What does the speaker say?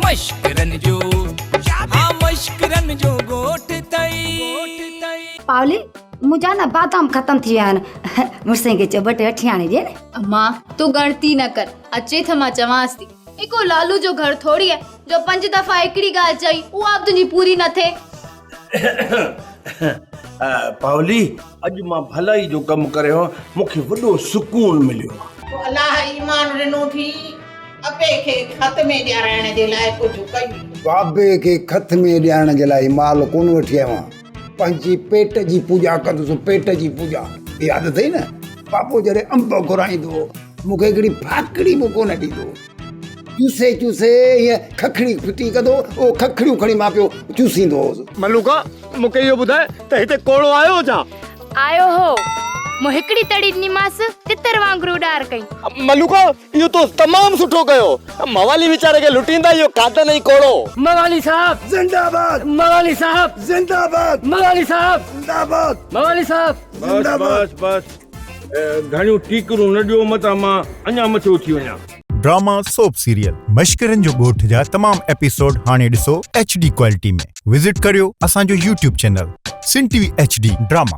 مشڪرن جو ها مشڪرن جو ڳوٺ ٿئي. پاولي، منهنجا نه بادام ختم ٿي ويا آهن. مڙسئين کي چئو ٻه ٽي وٺي آڻي ڏي نه. امان، تون ڳڻتي نه ڪر. اچي ته مان چوانس ٿي. هي ڪو لالو جو گهر ٿوري آهي جو پنج دفعا هڪڙي ڳالهه چئي اها به تنهنجي پوري نه ٿئي. پاولي، اڄ مان ڀلائي جو ڪم ڪريو، مون کي وڏو سڪون مليو آهي. پوء الله ايمان ڏنو ٿي ابي کي ختمي ڏيارائڻ جي لاء ڪجهه ڪيو. بابي کي ختمي ڏيارڻ جي لاء هي مال ڪونه وٺي آيو آهيان. پنهنجي پيٽ جي پوڄا ڪندس، پيٽ جي پوڄا. ياد اٿئي نه، بابو جڏهن انب گهرائيندو هو، مون کي هڪڙي ڦاڪڙي به ڪونه ڏيندو هو. چوسي چوسي هيئن ککڙي ڦٽي ڪندو هو، اهو ککڙيون کڻي مان پيو چوسيندو هوس. ملوڪا، مون کي اهو ٻڌاء ته هتي ڪوڙو آيو هو ڇا؟ آيو هو. مون هڪڙي تڙي ڏنيمانس، تتر وانگر اڏار ڪئي. ملوڪا، اهو تو تمام سٺو ڪيو. موالي ويچاري کي لٽيندا اهو قاتل ۽ ڪوڙو. موالي صاحب! زنده باد! موالي صاحب! زنده باد! موالي صاحب! زنده باد! موالي صاحب! زنده بس بس بس گهڻيون ٽيڪرون نه ڏيو متان مان اڃا مٿيو ٿي وڃان. ڊراما سوپ سيريل مشڪرن جو ڳوٺ جا تمام ايپيسوڊ هاڻي ڏسو ايڇ ڊي ڪوالٽي ۾ وزٽ ڪريو اسان جو YouTube channel Sindh T V H D drama.